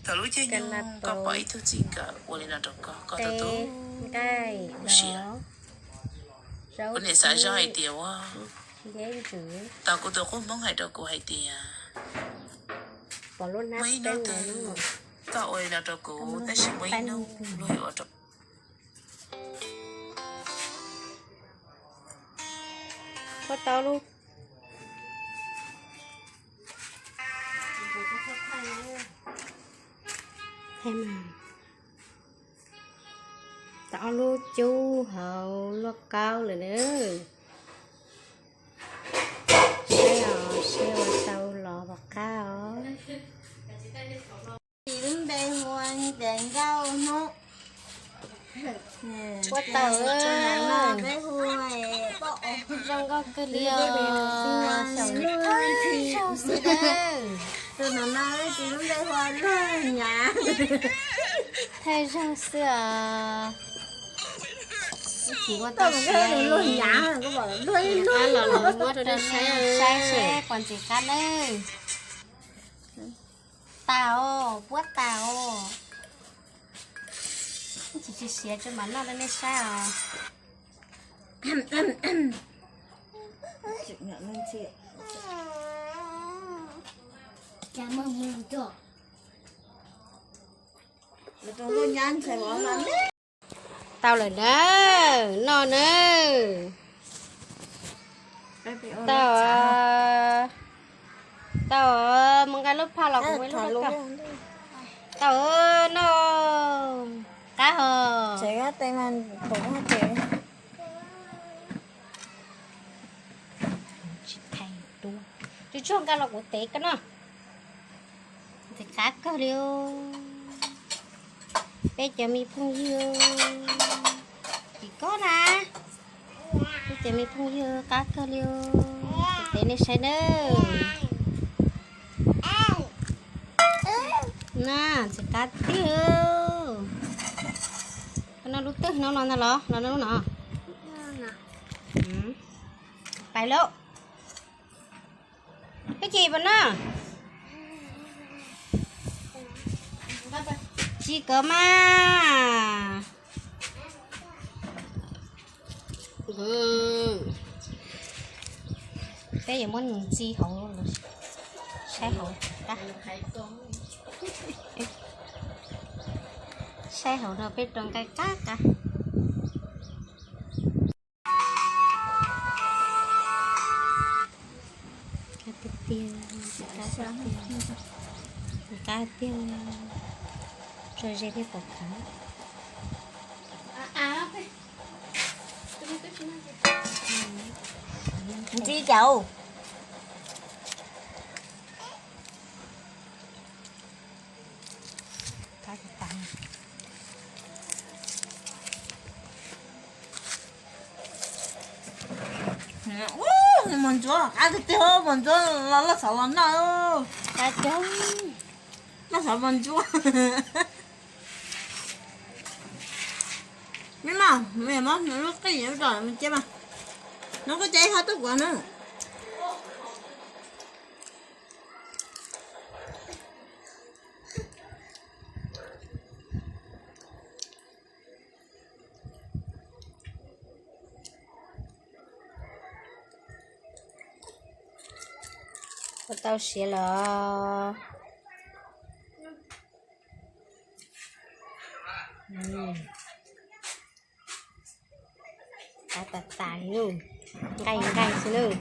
Thaum lub caij nyoog koj pom ib tug txij nkawm ua li no rau koj, koj tau tu nqaij lub siab. Kuv niam xav zog hais tias ua, tau kuv tus qub Hmoob hais rau kuv hais tias muaj ib hnub twg koj ua li no rau kuv, tab sis muaj ib hnub luag yuav ua rau Puab tau lub, tau ob lub cub hauv luaj kaub lawm na. Saib os, saib ua tau los puas qab os. Tis lub npe hu ua Ntes Nkauj Hnub. Puab tau, peb hu zoo nkauj kawg li os. Tus no no tis lub npe hu ua Luag Nyav. Thawj zaug xwb os. Ib txhis ua tau siav, luag nyav, kuv pom luag ib lub los muab rau nej saib, saib seb puas ntxim qab nawb. Tas os, puab tas os. Ib txhis siav tso mam noj rau nej saib os. Tau lawm na, noj na. Tau, tau, mus nqa lub phaj los kuv muab ib lub rau koj. Tau, noj, qab hos. Tsis thaij duab, tsuag tsuag nqa los kuv tev koj noj. Ntxim qab kawg li os. Peb cov me phooj ywg, tsis kob na, peb cov me phooj ywg qab kawg li os. Kuv tev nej saib nawb. Na, ntxim qab tiag. Koj noj lub twg no los ntag los, los noj lub no. Pais lauj. Koj cem puas noj? Tsis kov mas. Peb yuav muab nws ntxi hauv, saib hauv, saib hauv no peb rau nqaij qab qab. Qab tiag tiag, qab tiag, tso ze thiaj pom khav. Ntxi cas? Mus ntsuab qab tiag tiag, mus ntsuab los loj xov los noj. Qab tiag, loj xov mus ntsuab. Me mas, me mas lub qij lub dos mus cia mas. Nov koj cia ib hab tuaj kuv na. Ua tau siav lawm. Qab tas tas li, nqaij nqaij xwb nawb.